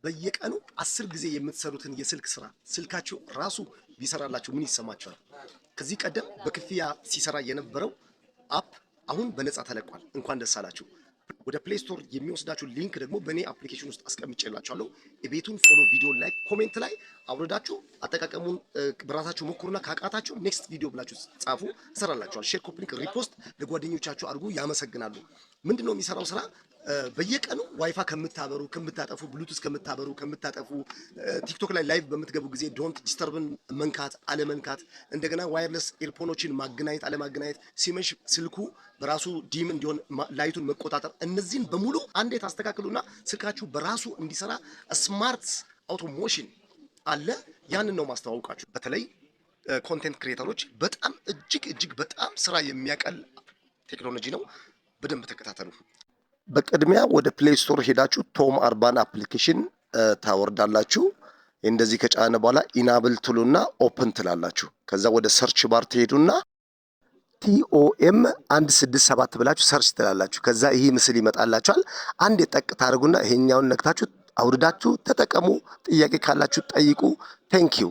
በየቀኑ 10 ጊዜ የምትሰሩትን የስልክ ስራ ስልካችሁ ራሱ ቢሰራላችሁ ምን ይሰማችኋል? ከዚህ ቀደም በክፍያ ሲሰራ የነበረው app አሁን በነፃ ተለቋል። እንኳን ደስ አላችሁ። ወደ Play Store የሚወስዳችሁ link ደግሞ በእኔ application ውስጥ አስቀምጬላችኋለሁ። የቤቱን follow፣ ቪዲዮ like፣ comment ላይ አውርዳችሁ አጠቃቀሙን በራሳችሁ ሞክሩና ካቃታችሁ next video ብላችሁ ጻፉ፣ እሰራላችኋል። Share፣ copy link፣ repost ለጓደኞቻችሁ አድርጉ። ያመሰግናሉ። ምንድን ነው የሚሰራው ስራ? በየቀኑ ዋይፋ ከምታበሩ ከምታጠፉ፣ ብሉቱዝ ከምታበሩ ከምታጠፉ፣ TikTok ላይ live በምትገቡ ጊዜ don't disturb ን መንካት አለመንካት፣ እንደገና wireless earphone ኦችን ማገናኘት አለማገናኘት፣ ሲመሽ ስልኩ በራሱ dim እንዲሆን light ኡን መቆጣጠር፣ እነዚህን በሙሉ አንዴ ታስተካክሉና ስልካችሁ በራሱ እንዲሰራ smart automation አለ። ያንን ነው ማስተዋውቃችሁ። በተለይ content creator ኦች በጣም እጅግ እጅግ በጣም ስራ የሚያቀል ቴክኖሎጂ ነው። በደንብ ተከታተሉ። በቅድሚያ ወደ Play Store ሄዳችሁ Tom Urban application ታወርዳላችሁ። እንደዚህ ከጫነ በኋላ enable ትሉና open ትላላችሁ። ከዛ ወደ search bar ትሄዱና TOM 167 ብላችሁ search ትላላችሁ። ከዛ ይህ ምስል ይመጣላችኋል። አንድ ጠቅ ታደርጉና ይሄኛውን ነክታችሁ አውርዳችሁ ተጠቀሙ። ጥያቄ ካላችሁ ጠይቁ። Thank you.